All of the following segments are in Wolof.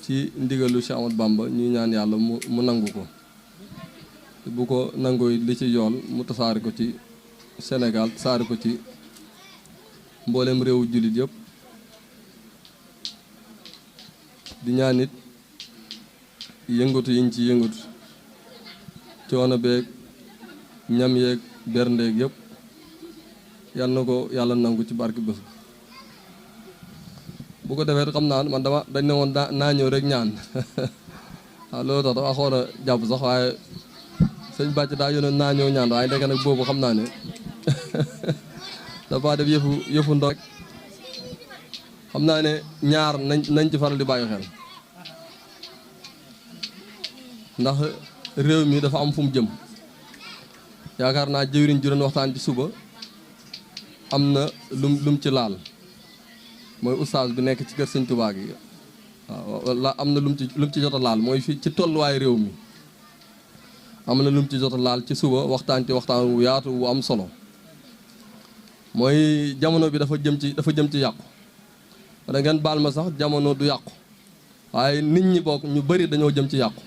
ci ndigalu Cheikh Ahmadou Bamba ñuy ñaan yàlla mu nangu ko bu ko nangoo li ci yool mu tasaare ko ci Sénégal tasaare ko ci mboolem réewu jullit yëpp di ñaan it yëngatu yiñ ci yëngatu coono beeg ñam yeeg berndeeg yëpp yal na ko yàlla nangu ci barke bés bu ko defee xam naa man dañ ne woon naa ñëw rek ñaan waaw loolu tax dafa xool a jàpp sax waaye sëñ bàcc daa yónnoon naa ñëw ñaan waaye ndeke nag boobu xam naa ne dafa def yëfu ndox rek xam naa ne ñaar nañ ci faral di bàyyi xel ndax réew mi dafa am fu mu jëm yaakaar naa jëwriñ ju doon waxtaan ci suba am na lum ci laal mooy oustaz bi nekk ci kër sëñ Tuubaa gi waaw la am na lum ci jot a laal mooy fii ci tolluwaay réew mi am na lum ci jot a laal ci suba waxtaan wu yaatu wu am solo mooy jamono bi dafa jëm ci yàqu da ngeen baal ma sax jamono du yàqu waaye nit ñi bokk ñu bari dañoo jëm ci yàqu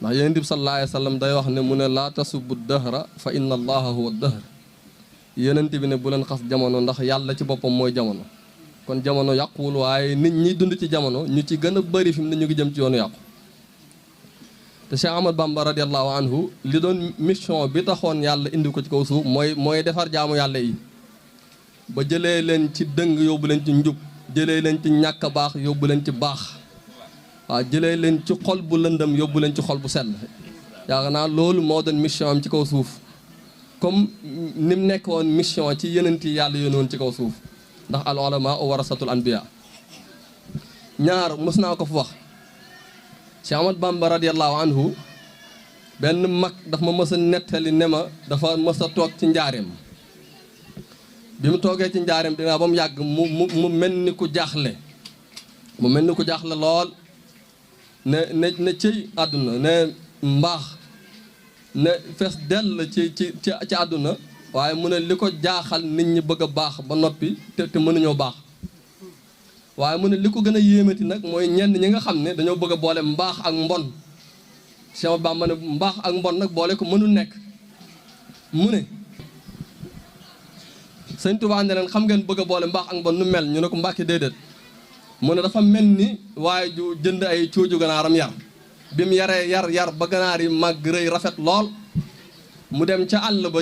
ndax yonent bi sallallahu alayhi wa sallam day wax ne mu ne laa tasubbu dahra fa inna allaha huwa dahr yonent bi ne bu leen xas jamono ndax yàlla ci boppam mooy jamono kon jamono yàquwul waaye nit ñi dund ci jamono ñu ci gën a bari fi mu ne ñu ngi jëm ci yoonu yàqu te Cheikh Ahmadou Bamba radiallahu anhu li doon mission bi taxoon yàlla indi ko ci kaw suuf mooy defar jaamu yàlla yi ba jëlee leen ci dëng yóbbu leen ci njub jëlee leen ci ñàkk baax yóbbu leen ci baax waaw jëlee leen ci xol bu lëndëm yóbbu leen ci xol bu sell yaakaar naa loolu moo doon mission am ci kaw suuf comme ni mu nekk woon mission ci yenent yi yàlla yónnoon ci kaw suuf ndax al ulama warasatul anbiya ñaar mës naa ko fu wax Cheikh Ahmadou Bamba radiallahu anhu benn mag dafa ma mës a nettali ne ma dafa mës a toog ci njaareem bi mu toogee ci njaareem dinaa ba mu yàgg mu mel ni ku jaaxle lool ne cëy àdduna ne mbaax ne fees dell ci àdduna waaye mu ne li ko jaaxal nit ñi bëgg a baax ba noppi te mënuñoo baax waaye mu ne li ko gën a yéemati nag mooy ñenn ñi nga xam ne dañoo bëgg a boole mbaax ak mbon Cheikh Bamba ne mbaax ak mbon nag boole ko mënul nekk mu ne sëñ Tuubaa ne leen xam ngeen bëgg a boole mbaax ak mbon nu mel ñu ne ko Mbàkke déedéet mu ne dafa mel ni waaye ju jënd ay cuuju ganaaram yar bi mu yaree yar ba ganaar yi màgg rëy rafet lool mu dem ca àll ba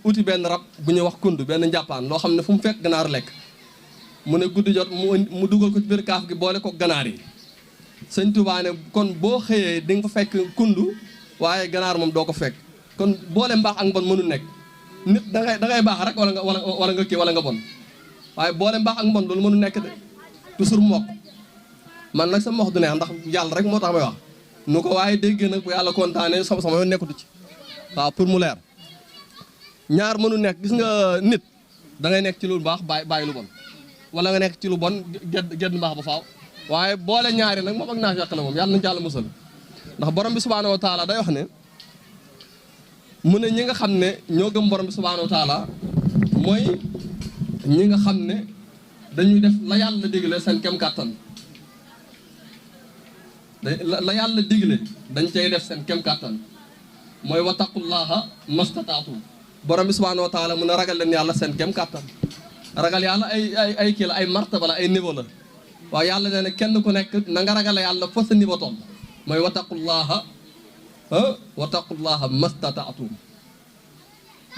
uti benn rab bu ñuy wax kund benn njàppaan loo xam ne fu mu fekk ganaar lekk mu ne guddi jot mu dugal ko ci biir kaaf gi boole ko ganaar yi sëñ Tuubaa ne kon boo xëyee di nga fa fekk kund waaye ganaar moom doo ko fekk kon boole mbaax ak mbon mënul nekk nit da ngay baax rek wala nga kii wala nga bon waaye boole mbaax ak mbon loolu mënul nekk de toujours mokk man nag sa mox du neex ndax yàlla rek moo tax may wax nu ko waaye dégg nag bu yàlla kontaanee sama yoon nekkatu ci waaw pour mu leer ñaar mënu nekk gis nga nit da ngay nekk ci lu baax bàyyi lu bon wala nga nekk ci lu bon gedd mbaax ba faaw waaye boole ñaari nag moom ak naa fekk la moom yàlla nañu ci yàlla musal ndax borom bi subhaanahu wa taala day wax ne mu ne ñi nga xam ne ñoo gëm borom bi subhaanahu wa taala mooy ñi nga xam ne dañuy def la yàlla digle seen kem kàttan la yàlla digle dañ cay def seen kem kàttan mooy wattaqullaha mastataatum borom bi subhaanahu wa taala mun a ragal leen yàlla seen kem kàttan ragal yàlla ay kii la ay martaba la ay niveau la waaye yàlla nee na kenn ku nekk na nga ragale yàlla fa sa niveau toll mooy wattaqullaha mastataatum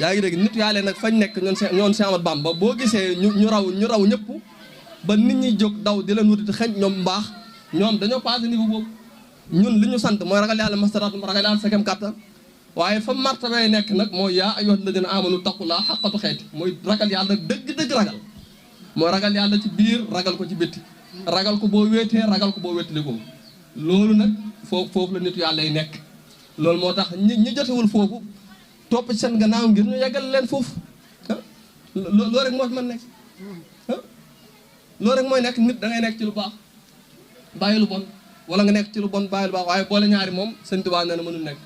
yaa ngi dégg nit yàlla nag fañ nekk ñoon Cheikh Ahmadou Bamba boo gisee ñu raw ñëpp ba nit ñi jóg daw di leen wuti xëj ñoom mbaax ñoom dañoo passé niveau boobu ñun li ñu sant mooy ragal yàlla mastataatum ragal yàlla sa kem kàttan waaye fa martabay nekk nag mooy yaa ayyuhal ladina amanu taqullaa xaqatu xeeti mooy ragal yàlla dëgg ragal mooy ragal yàlla ci biir ragal ko ci bitti ragal ko boo wéetee ragal ko boo wéetali ko loolu nag foofu la nitu yàlla yi nekk loolu moo tax ñi jotewul foofu topp ci seen gannaaw ngir ñu yeggal leen foofu loolu rek moo fi mën nekk loolu rek mooy nekk nit da ngay nekk ci lu baax bàyyi lu bon wala nga nekk ci lu bon bàyyi lu baax waaye boole ñaari moom Sëñ Tuubaa nee na mënul nekk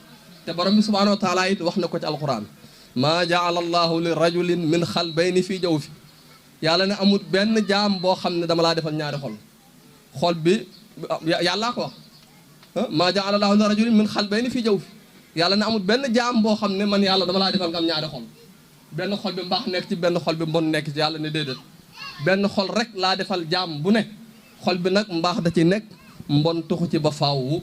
te borom bi subhaanahu wa taala it wax na ko ci alquran maa jaala allahu li rajulin min xalbayni fii jawfi yàlla ne amul benn jaam boo xam ne dama laa defal ñaari xol bi yàllaa ko wax maa ja'ala llaahu li rajulin min qalbayni fii jawfi yàlla ne amul benn jaam boo xam ne man yàlla dama laa defal nga am ñaari xol benn xol bi mbaax nekk ci benn xol bi mbon nekk ci yàlla ne déedéet benn xol rek laa defal jaam bu ne xol bi nag mbaax da ci nekk mbon tuxu ci ba faaw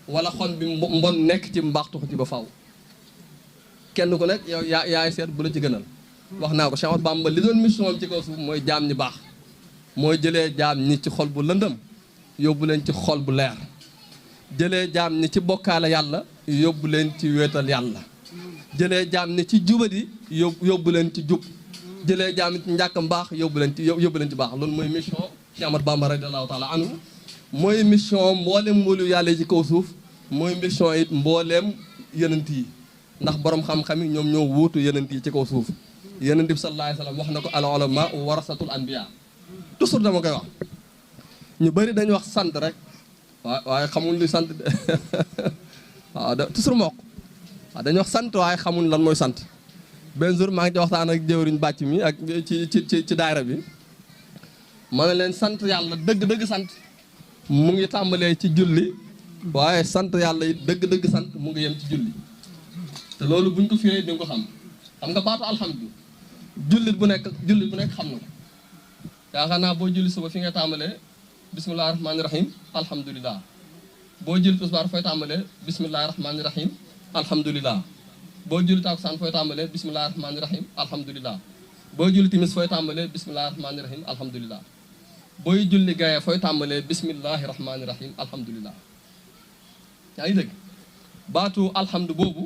wala xol bi mbon nekk ci mbaax tuxu ci ba faaw kenn ku nekk yow yaay seet bu la ci gënal wax naa ko Cheikh Ahmadou Bamba li doon mission am ci kaw suuf mooy jaam ñi baax mooy jëlee jaam ñi ci xol bu lëndëm yóbbu leen ci xol bu leer jëlee jaam ñi ci bokkaale yàlla yóbbu leen ci wéetal yàlla jëlee jaam ñi ci jubadi yóbbu leen ci jub jëlee jaam ñi ci njàkk mbaax yóbbu leen ci baax loolu mooy mission Cheikh Ahmadou Bamba radiyallahu taala anhu mooy mission mbooleem mboolu yàlla yi ci kaw suuf mooy mission it mbooleem yenent yi ndax borom xam-xam yi ñoom ñoo wuutu yenent yi ci kaw suuf yenent bi sallallahu alayhi wa sallam wax na ko al ulama warasatul anbiya toujours dama koy wax ñu bëri dañuy wax sant rek waaye xamuñ luy sant waaw toujours moo ko waaw dañuy wax sant waaye xamuñ lan mooy sant benn jour maa ngi ci waxtaan ak jëwriñ bàcc mi ak ci daayira bi ma ne leen sant yàlla dëgg-dëgg sant mu ngi tàmbalee ci julli waaye sant yàlla it dëgg-dëgg sant mu ngi yem ci julli te loolu buñ ko firee di nga ko xam nga baatu alhamdu jullit bu nekk xam na ko yaakaar naa boo julli suba fi nga tàmbalee bismillahi rahmaani rahim alhamdulilah boo julli tisbaar fooy tàmbalee bismillahi rahmaani rahim alhamdulilah boo julli takusaan fooy tàmbalee bismillahi rahmaani rahim alhamdulilah boo julli timis fooy tàmbalee bismillahi rahmaani rahim alhamdulilah booy julli gaye fooy tàmbalee bismillahi rahmaani rahim alhamdulilah yaa ngi dégg baatu alhamdu boobu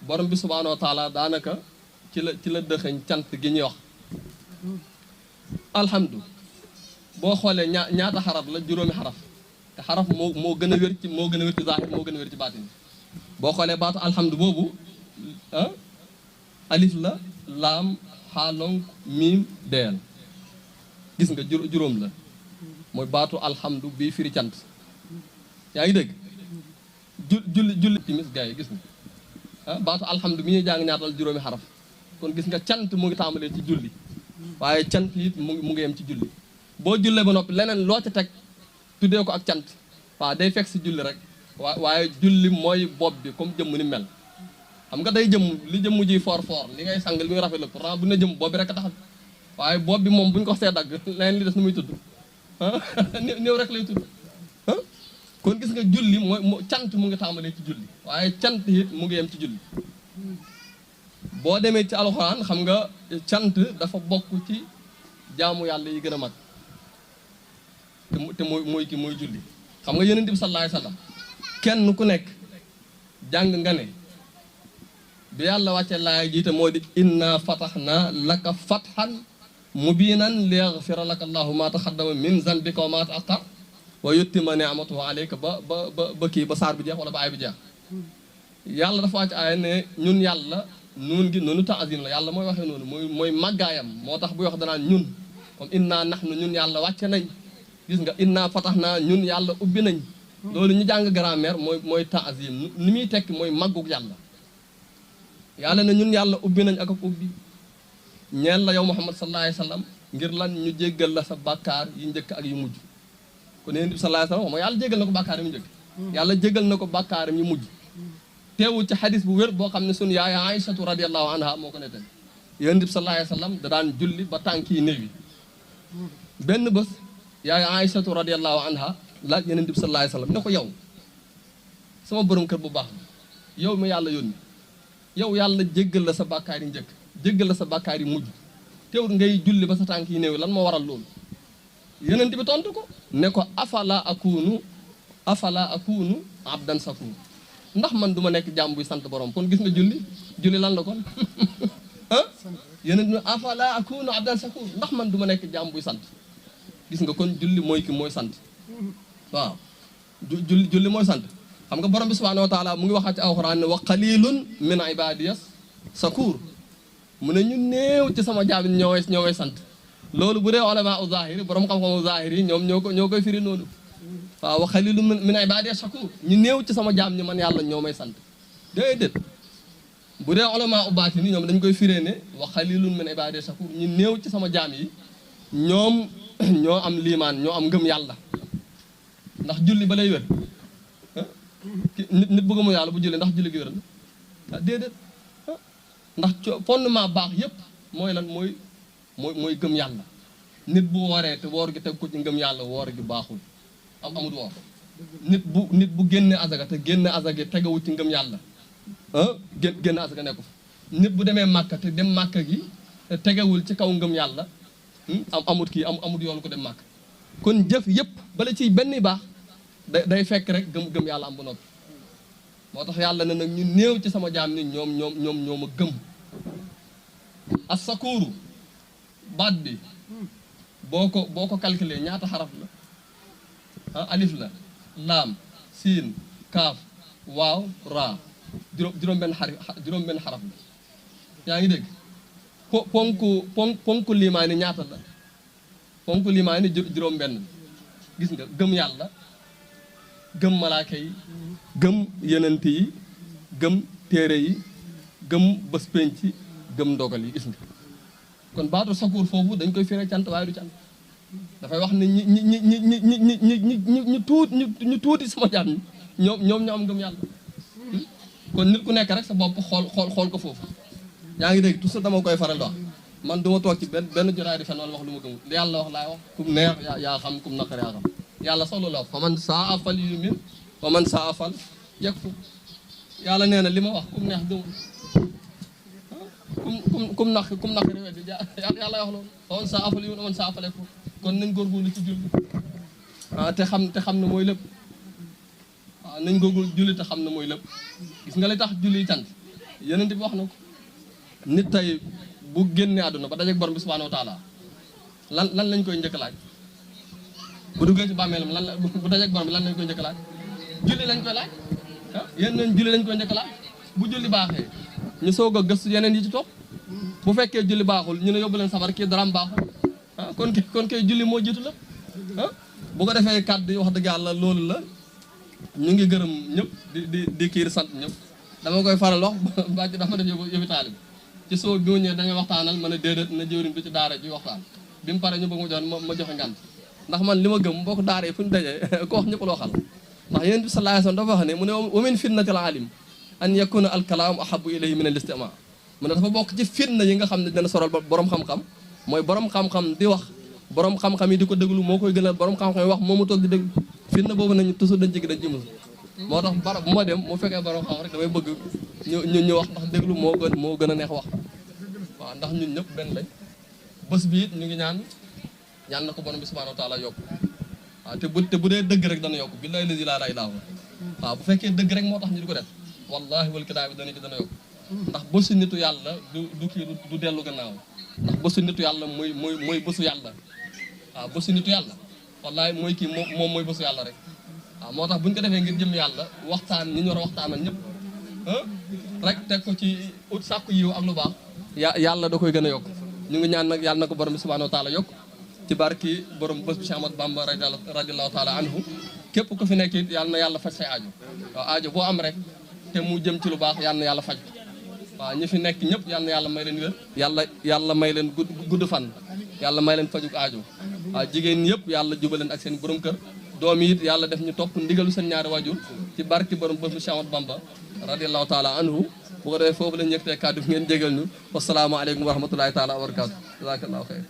borom bi subhaanahu wa taala daanaka ci la dëxëñ cant gi ñuy wax alhamdu boo xoolee ñaata xaraf la juróomi xaraf te xaraf moo gën a wér ci zaahir moo gën a wér ci baatin boo xoolee baatu alhamdu boobu alif la laam xaalonk miim deel gis nga juróom la mooy baatu alhamdu bii firi cant yaa ngi dégg julli timis gars yi gis nga baatu alhamdu bi ñuy jàng ñaatal juróomi xaraf kon gis nga cant mu ngi tàmbalee ci julli waaye cant it mu ngi yem ci julli boo jullee ba noppi leneen loo ci teg tuddee ko ak cant waaw day fekk si julli rek waaye julli mooy bopp bi comme jëmm ni mel xam nga day li jëmm ji foor li ngay sang li muy rafet la pourtant bu ne jëmm bopp bi rek a tax waaye bopp bi moom bu ñu ko see dagg leneen li des nu muy tudd néew rek lay tudd kon gis nga julli mooy cant mu ngi tàmbalee ci julli waaye cant it mu ngi yem ci julli boo demee ci alxuraan xam nga cant dafa bokk ci jaamu yàlla yi gën a mag te mooy julli xam nga yonent bi sallallahu alayhi wasallam kenn ku nekk jàng nga ne bi yàlla wàcce laay jiite moo di inna fatahna laka fathan mubinan liyaghfira laka allahu ma taqaddama min zanbika wa ma ta'akhkhar wa yutimma ni'matahu alayka ba kii ba saar bi jeex wala ba ay bi jeex yàlla dafa wàcc aaya ne ñun yàlla nuun gi noonu ta'zim la yàlla mooy waxee noonu mooy màggaayam moo tax buy wax danaan ñun comme inna nahnu ñun yàlla wàcce nañ gis nga inna fatahna ñun yàlla ubbi nañ loolu ñu jàng grammaire mooy ta'zim ni muy tekki mooy màggug yàlla ne ñun yàlla ubbi nañ ak ubbi ñeel la yow Muhammad sallallahu alayhi wasallam ngir lan ñu jéggal la sa bàkkaar yi njëkk ak yu mujj kon yonent bi sallallahu alayhi wasallam yàlla jéggal na ko bàkkaaram yu njëkk yàlla jéggal na ko bàkkaaram yu mujj teewul ci xadis bu wér boo xam ne sunu yaay Aïchatu radiyallahu anha moo ko nettali yonent bi sallallahu alayhi wasallam da daan julli ba tànk yi néew yi benn bés yaay Aïchatu radiyallahu anha laaj yonent bi sallallahu alayhi wasallam ne ko yow sama borom kër bu baax yow mi yàlla yónni yow yàlla jéggal la sa bàkkaar yi njëkk jéggal la sa bàkkaar yi mujj teewul ngay julli ba sa tànk yi néew lan moo waral loolu yonent bi tontu ko ne ko afala akunu abdan sakur ndax man du ma nekk jaam buy sant borom kon gis nga julli lan la kon yonent bi afala akunu abdan sakur ndax man du ma nekk jaam buy sant gis nga kon julli mooy ki mooy sant waaw julli mooy sant xam nga borom bi subhanahu wa taala mu ngi waxaat ci alxuraan ne wa qalilun min ibadiyas sakur mu ne ñu néew ci sama jaam ñoo may sant loolu bu dee ulama u zahiri borom xam-xamu zahiri yi ñoom ñoo koy firi noonu waaw wa qalilun min ibadiyas sakur ñu néew ci sama jaam ñi man yàlla ñoo may sant déedéet bu dee ulama u baatini ñoom dañ koy firee ne wa qalilun min ibadiyas sakur ñu néew ci sama jaam yi ñoom ñoo am liimaan ñoo am ngëm yàlla ndax julli ba lay wér nit bëgg mu yàlla bu julli ndax julli gi wér na déedéet ndax fondement baax yépp mooy lan mooy gëm yàlla nit bu wooree te woor gi teg ko ci ngëm yàlla woor gi baaxul amul woor nit bu génne azaga te génne azaga tegawul ci ngëm yàlla génne azaga nekku fa nit bu demee màkka te dem màkka gi te tegewul ci kaw ngëm yàlla amut yoon ko dem màkk kon jëf yëpp bala ciy benn baax day fekk rek gëm yàlla am ba noppi moo tax yàlla ne nag ñu néew ci sama jaam ni ñoom a gëm as-sakuuru baat bi boo ko calculé ñaata xaraf la alif la laam siin kaaf waaw raa juróom benn xaraf la yaa ngi dégg ponku liimaay ni ñaata la ponku liimaay ni juróom benn gis nga gëm yàlla gëm malaaka yi gëm yenent yi gëm téere yi gëm bés penc gëm ndogal yi gis nga kon baatu sakuur foofu dañ koy firee cant waaye du cant dafay wax ne ñu tuuti sama jaam ñoom ñoo am gëm yàlla kon nit ku nekk rek sa bopp xool ko foofu yaa ngi dégg toujours dama koy faral di wax man du ma toog ci benn jotaay di fen wala wax lu ma gëmul li yàlla wax laay wax kum neex yaa xam kum naqar yaa xam yàlla solo la wax fa man saa afal yumin wa man saa afal yakfur yàlla nee na li ma wax kum neex gëmul kum naqari weddi yàlla wax loolu fa man saa afal yumin wa man saa afal yakfur kon nañ góorgóorlu ci julli te xam ne mooy lépp waaw nañ góorgóorlu julli te xam ne mooy lépp gis nga li tax julli cant yeneen bi wax na ko nit tey bu génnee àdduna ba dajeek borom bi subhanahu wa taala lan lañ koy njëkk laaj bu duggee ci bàmmeelam bu dajeek borom bi lan lañ koy njëkk laaj julli lañ koy laaj yeneen julli lañ koy njëkk laaj bu julli baaxee ñu soog a gëstu yeneen yi ci topp bu fekkee julli baaxul ñu ne yóbbu leen sabar kii daraam baaxul kon kay julli moo jiitu lépp bu ko defee kàddu yi wax dëgg yàlla loolu la ñu ngi gërëm ñëpp di kiir sant ñëpp dama koy faral wax bàcc dafa def yëfi taalib ci soo bi mu ñëwee dañoo waxtaanal ma ne déedéet na jëwriñ bi ci daara ji waxtaan bi mu pare ñu bëgg ma joxe ngant ndax man li ma gëm boo ko daaree fu ñu dajee ko wax ñëpp loo xal ndax yonent bi sallallahu alayhi wasallam dafa wax ne mu ne wa min fitnatil alim an yakuna al kalaam ahabu ilayhi min al istima mu ne dafa bokk ci fitna yi nga xam ne dina soral borom xam-xam mooy borom xam-xam di wax borom xam-xam yi di ko déglu moo koy gënal borom xam-xam yi wax moomu toog di déglu fitna boobu nañu toujours dañ ci mus moo tax barab bu ma dem mu fekkee borom xam rek damay bëgg ñu wax ndax déglu moo gën a neex wax waaw ndax ñun ñëpp benn lañ bés bi it ñu ngi ñaan na ko borom bi subhanahu wa taala yokk waaw te bu dee dëgg rek dana yokk billahi lazi laa ilaaha illa huwa waaw bu fekkee dëgg rek moo tax ñu di ko def wallahi wal kitaabi dana yokk ndax bésu nitu yàlla du dellu gannaaw ndax bésu nitu yàlla mooy bésu yàlla waaw bésu nitu yàlla wallahi mooy kii moom mooy bésu yàlla rek waaw moo tax bu ñu ko defee ngir jëm yàlla waxtaan ñi ñu war a waxtaanal ñëpp rek teg ko ci ut sàkku yiw ak lu baax yàlla da koy gën a yokk ñu ngi ñaan nag yàlla na ko borom bi subhanahu wa taala yokk ci barki borom bés bi Cheikh Ahmadou Bamba radiyallahu taala anhu képp ku fi nekk it yàlla na yàlla faj say aajo waaw aajo boo am rek te mu jëm ci lu baax yàlla na yàlla faj waaw ñi fi nekk ñëpp yàlla na yàlla may leen wér yàlla may leen gudd fan yàlla may leen fajuk aajo waaw jigéen yëpp yàlla jubaleen ak seen borom kër doom yi it yàlla def ñu topp ndigalu seen ñaari waajur ci barki borom bés bi Cheikh Ahmadou Bamba radiyallahu taala anhu bu ko defee foofu lañ yëkkatee kàddu ngeen jégal ñu wasalaamaaleykum wa rahmatullahi taala wa barakatu jazakallahu xeyr